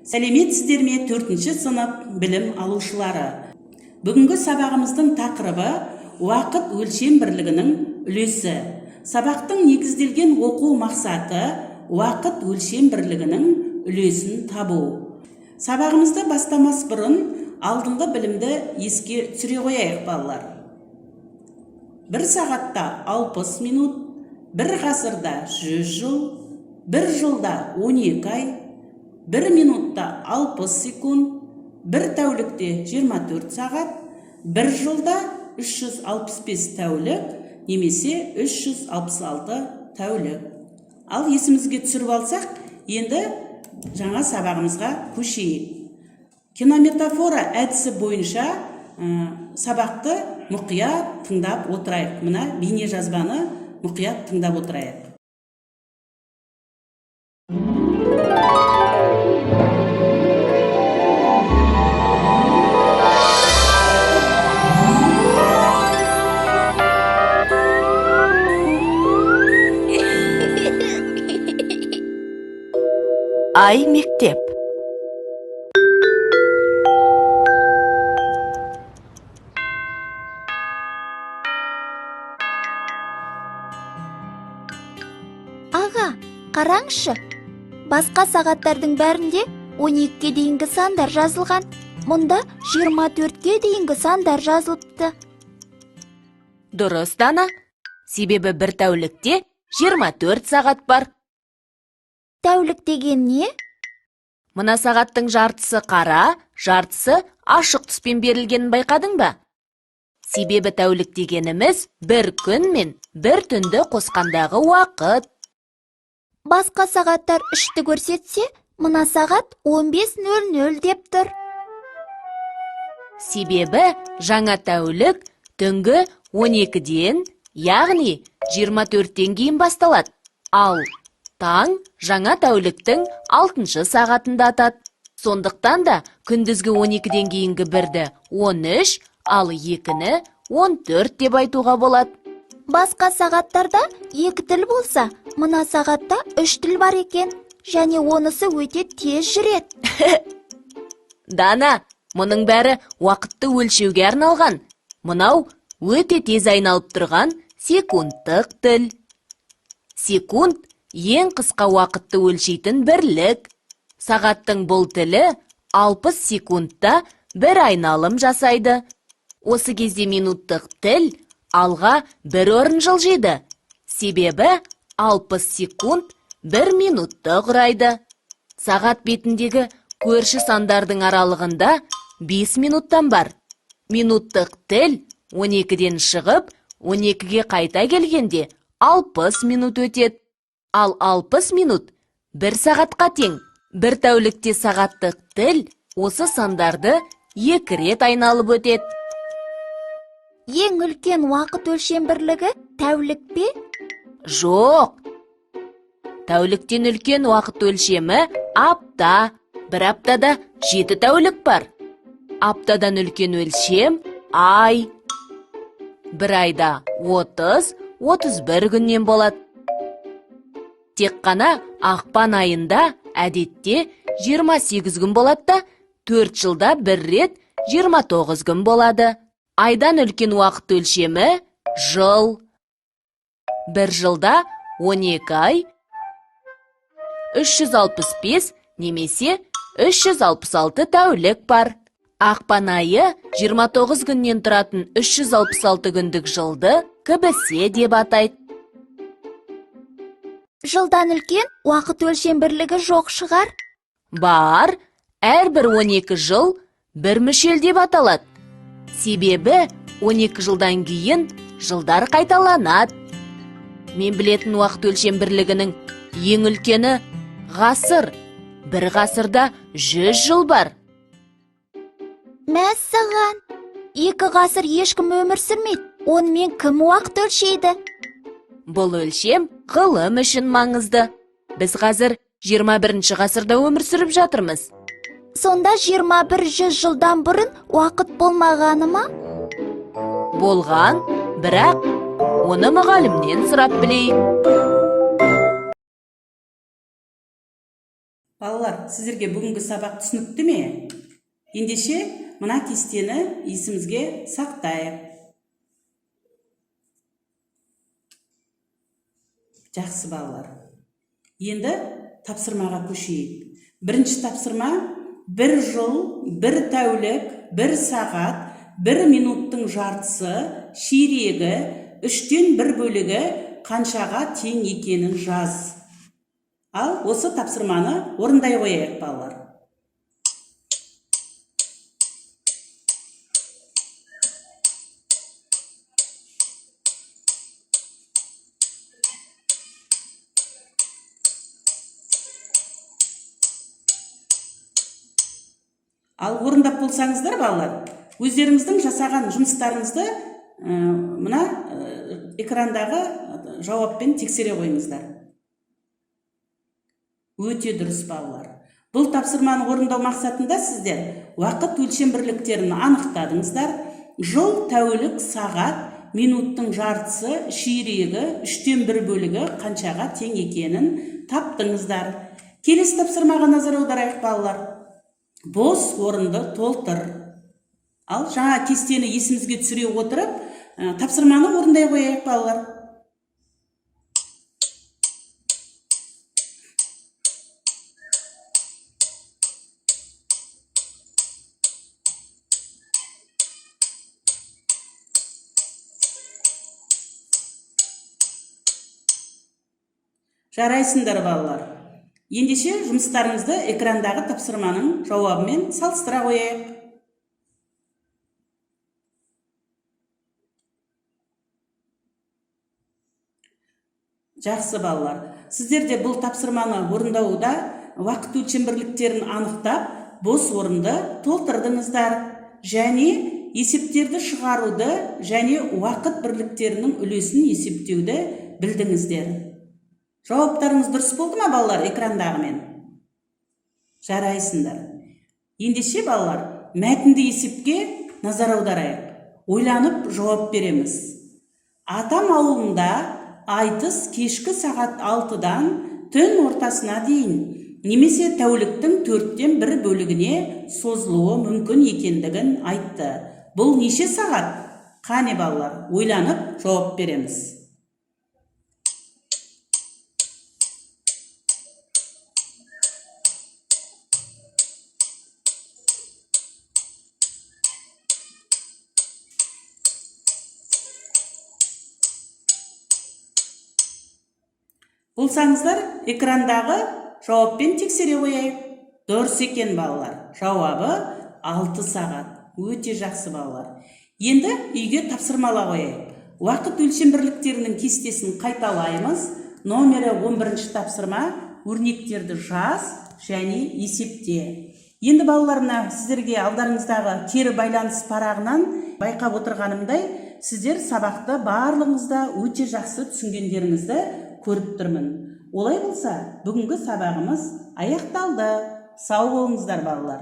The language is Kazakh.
Сәлеметсіздер ме, төртінші сынып білім алушылары! Бүгінгі сабағымыздың тақырыбы – уақыт өлшем бірлігінің үлесі. Сабақтың негізделген оқу мақсаты – уақыт өлшем бірлігінің үлесін табу. Сабағымызды бастамас бұрын алдыңғы білімді еске түсіре қояйық, балалар. Бір сағатта 60 минут, бір ғасырда 100 жыл, бір жылда 12 ай, бір минутта 60 секунд, бір тәулікте 24 сағат, бір жылда 365 тәулік немесе 366 тәулік. Ал есімізге түсіріп алсақ, енді жаңа сабағымызға көшейік. Кинометафора әдісі бойынша сабақты мұқият тыңдап отырайық. Мына бейне жазбаны мұқият тыңдап отырайық. Ай мектеп. Аға, қараңызшы, басқа сағаттардың бәрінде 12-ге дейінгі сандар жазылған. Мұнда 24-ке дейінгі сандар жазылыпты. Дұрыс, Дана. Себебі бір тәулікте 24 сағат бар. Тәулік деген не? Мына сағаттың жартысы қара, жартысы ашық түспен берілгенін байқадың ба? Себебі тәулік дегеніміз бір күн мен бір түнді қосқандағы уақыт. Басқа сағаттар 3-ті көрсетсе, мына сағат 15.00 деп тұр. Себебі жаңа тәулік түнгі 12-ден, яғни 24-тен кейін басталады. Ал таң жаңа тәуліктің 6 сағатында атады. Сондықтан да күндізгі 12-ден кейінгі бірді 13, ал екіні 14 деп айтуға болады. Басқа сағаттарда екі тіл болса, мына сағатта үш тіл бар екен. Және онысы өте тез жүреді. Дана, мұның бәрі уақытты өлшеуге арналған. Мынау өте тез айналып тұрған секундтық тіл. Секунд ең қысқа уақытты өлшейтін бірлік. Сағаттың бұл тілі 60 секундта бір айналым жасайды. Осы кезде минуттық тіл алға бір орын жылжиды. Себебі 60 секунд бір минутты құрайды. Сағат бетіндегі көрші сандардың аралығында 5 минуттан бар. Минуттық тіл 12-ден шығып, 12-ге қайта келгенде 60 минут өтеді. Ал 60 минут бір сағатқа тең. Бір тәулікте сағаттық тіл осы сандарды екі рет айналып өтеді. Ең үлкен уақыт өлшем бірлігі тәулік пе? Жоқ. Тәуліктен үлкен уақыт өлшемі апта. Бір аптада 7 тәулік бар. Аптадан үлкен өлшем ай. Бір айда 30-31 күннен болады. Тек қана ақпан айында әдетте 28 күн болады да, 4 жылда бір рет 29 күн болады. Айдан үлкен уақыт өлшемі жыл. Бір жылда 12 ай, 365 немесе 366 тәулік бар. Ақпан айы 29 күннен тұратын 366 күндік жылды кібісе деп атайды. Жылдан үлкен уақыт өлшем бірлігі жоқ шығар. Бар, әрбір 12 жыл бір мүшел деп аталады. Себебі 12 жылдан кейін жылдар қайталанады. Мен білетін уақыт өлшем бірлігінің ең үлкені ғасыр. Бір ғасырда 100 жыл бар. Мәссаған! 2 ғасыр ешкім өмір сүрмейді. Онымен кім уақыт өлшейді? Бұл өлшем ғылым үшін маңызды. Біз қазір 21 ғасырда өмір сүріп жатырмыз. Сонда 21 жүз жылдан бұрын уақыт болмағаны ма? Болған, бірақ оны мұғалімнен сұрап білейік. Балалар, сіздерге бүгінгі сабақ түсінікті ме? Ендеше, мына кестені есімізге сақтайық. Жақсы, балалар. Енді тапсырмаға көшейік. Бірінші тапсырма: бір жыл, бір тәулік, бір сағат, бір минуттың жартысы, ширегі, үштен бір бөлігі қаншаға тең екенін жаз. Ал осы тапсырманы орындай қояйық, балалар. Ал орындап болсаңыздар, балалар, өздеріңіздің жасаған жұмыстарыңызды мына экрандағы жауаппен тексере қойыңыздар. Өте дұрыс, балалар. Бұл тапсырманы орындау мақсатында сіздер уақыт өлшем бірліктерін анықтадыңыздар: жыл, тәулік, сағат, минуттың жартысы, ширегі, үштен бір бөлігі қаншаға тең екенін таптыңыздар. Келесі тапсырмаға назар аударайық, балалар. Бос орынды толтыр. Ал жаңа кестені есімізге түсіре отырып, тапсырманы орындай қояйық, балалар. Жарайсыңдар, балалар. Ендеше, жұмыстарыңызды экрандағы тапсырманың жауабымен салыстыра қояйық. Жақсы, балалар. Сіздер де бұл тапсырманы орындауда уақыт өлшем бірліктерін анықтап, бос орынды толтырдыңыздар және есептерді шығаруды және уақыт бірліктерінің үлесін есептеуді білдіңіздер. Жауаптарыңыз дұрыс болды ма, балалар, экрандағымен? Жарайсыңдар. Ендеше, балалар, мәтінді есепке назар аударайық. Ойланып жауап береміз. Атам ауылында айтыс кешкі сағат 6-дан түн ортасына дейін немесе тәуліктің төрттен бір бөлігіне созылуы мүмкін екендігін айтты. Бұл неше сағат? Қане, балалар, ойланып жауап береміз. Болсаңыздар, экрандағы жауаппен тексере қояйық. Дұрыс екен, балалар. Жауабы 6 сағат. Өте жақсы, балалар. Енді үйге тапсырма ала қояйық. Уақыт өлшем бірліктерінің кестесін қайталаймыз. Номері 11 тапсырма: өрнектерді жаз және есепте. Енді, балалар, мына сіздерге алдарыңыздағы кері байланыс парағынан байқап отырғанымдай, сіздер сабақты барлығыңыз да өте жақсы түсінгендеріңізді көріп тұрмын. Олай болса, бүгінгі сабағымыз аяқталды. Сау болыңыздар, балалар.